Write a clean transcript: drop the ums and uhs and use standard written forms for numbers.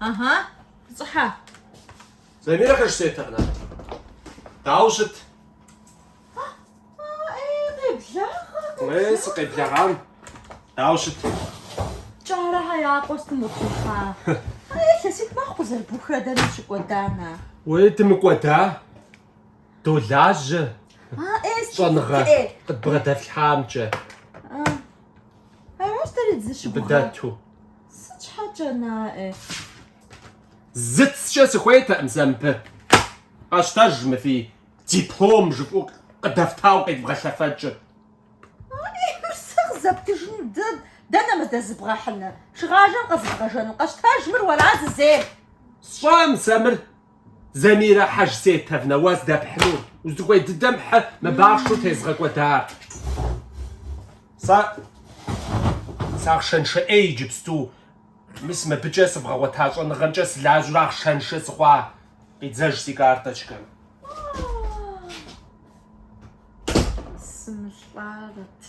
Ага, къыщӏыхьэ. Замирэ Хьэжсетовна, дауэ ущыт? Эй, къеблагъэ, Эй, сыкъеблэгъам. Дауэ ущыт? Кӏарэхьэ я къуэр сытым укъихьа? Эй, илъэситӏ мэхъу къызэрыбухрэ дэнэ ущыкӏуэда, на? Уей, дымыкӏуэда. Долажьэ. А, эй, сыт Щӏэныгъэ эй. къыдбгъэдэфлъхьамкӏэ. А, аращ дэри дызыщыгугъар. Быдэту. Сыт щхьэкӏэ, на, эй? Зыцкӏэ сыхуейтэкъым сэ мыбы. Къэщтэж мы фи диплом жыфӏэу къыдэфтауэ къедвгъэлъэфэкӏыр. Эй, мыр сэ къызэптыжыну дэ, дэнэ мы дэзыбгъэхьыныр? Шыгъажэм къэзыбгъэжэну? Къэщтэж мыр уэра зызейр? Сщӏам сэ мыр Замирэ Хьэжсетовнэ, уэ здэпхьынур, узыхуей дыдэм хьы мыбы ахъшэу тезгъэкӏуэдар. Сэ сахъшэншэ ӏей иджыпсту. Мис мыбыкӏэ сывгъэгъуэта щӏэныгъэмкӏэ сылажьэурэ ахъшэншэ сыхъуа, къидзэж си карточкэм. Сымылӏарэт.